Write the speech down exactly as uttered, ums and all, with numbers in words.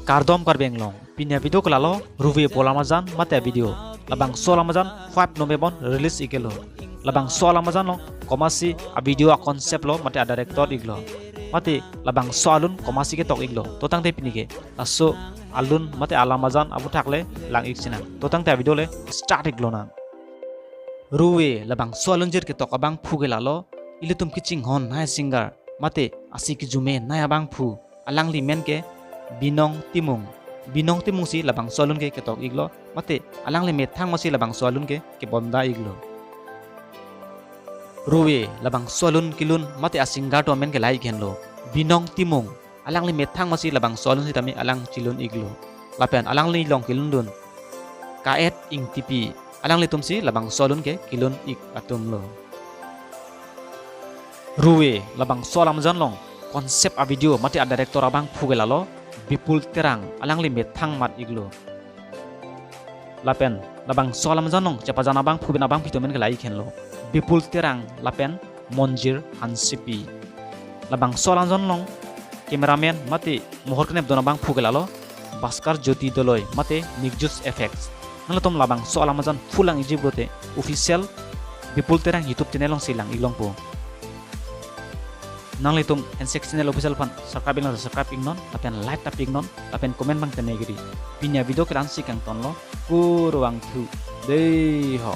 Kardom Karbi Anglong, pini a-video ke lalo, Ruve pu alam ajan mate a-video. Labangso alam ajan five November release ik-elo. Labangso alam ajan along komatsi a-video a-concept lo mate a-director iklo, mate labangso alun komatsi ketok iklo, to tangte pini ke laso alun mate alam ajan aphuthak le lang ik sinang. To tangte a-video le start iklonang. Ruve labangso alunjir ketok abangphu ke lalo, ilitum kachinghon nai singer mate ase kejume nai abangphu, alangli men ke Binong Timung. Binong Timung si labangso alun ke ketok iklo, mate alangli methang masi labangso alun ke kebonda iklo. Ruve labangso alun kelun mate a-singer atum amen ke lahai henlo, Binong Timung. Alangli methang masi labangso alun sitame alang chelun iklo. Lapen alangli along kelundun Ka-et Ingtipi, alanglitum si labangso alun ke kelun ik atum lo. Ruve labangso alam ajan along concept a-video mate a-director abangphu ke lalo Bipul Terang, alangli methang mat iklo. Lapen labangso alam ajan along chepajan abangphu pen abangpi atum amen ke lahai henlo, Bipul Terang lapen Monjir Hansepi. Labangso alam ajan along cameraman mate mohor kenep dun abangphu ke lalo Bhaskar Jyoti Doloi mate Nirjush Effects. Nanglitum labangso alam ajan full lang iji pulote official Bipul Terang YouTube channel alongsi lang ik longpo. Nanglitum Handshake Channel official aphan subscribe iknon, subscribe iknon, lapen like ta pi iknon, lapen comment abang tene giri. Pini a-video ke la-ansi kangtonlo, kurvangthu. Dei ho.